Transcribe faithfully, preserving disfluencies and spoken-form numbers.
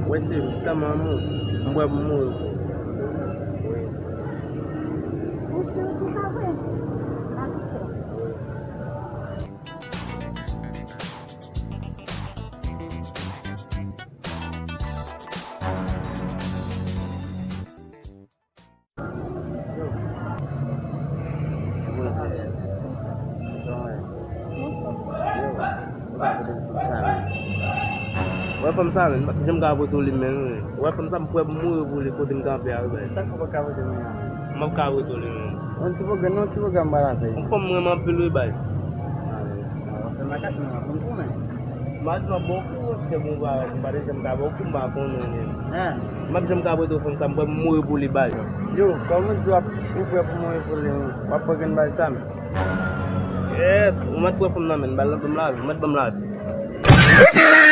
Wè, cheri, m si ta manman w, m prè pou m mouri pou ou. Wi. Ou si w di sa vre? Malik fè. Wè fanm sa menm, m pa janm ka vote w li menm wi. Wè fanm sa m prè pou m mouri pou li kote m kanpe a wi baz. Sa k fè w pa ka vote menm la? M ap ka vote w li menm. Yon ti pwogram, yon ti pwogram m pral avè w. Yon fanm m renmen anpil wi baz. Fè makak menm la pou m goumen. M pa t nan bon kou, se bon bagay, m pa t janm ka bon kou, m pa konnen menm. M ap janm ka prete w fanm sa, m prè pou m mouri pou li baz. Yo, kòman di w ap ou prè pou mouri pou li, w ap pran grenn baz sa menm? Yèt, ou mèt pran fanm nan men, bal nan ban m lavi, ou mèt ban m lavi.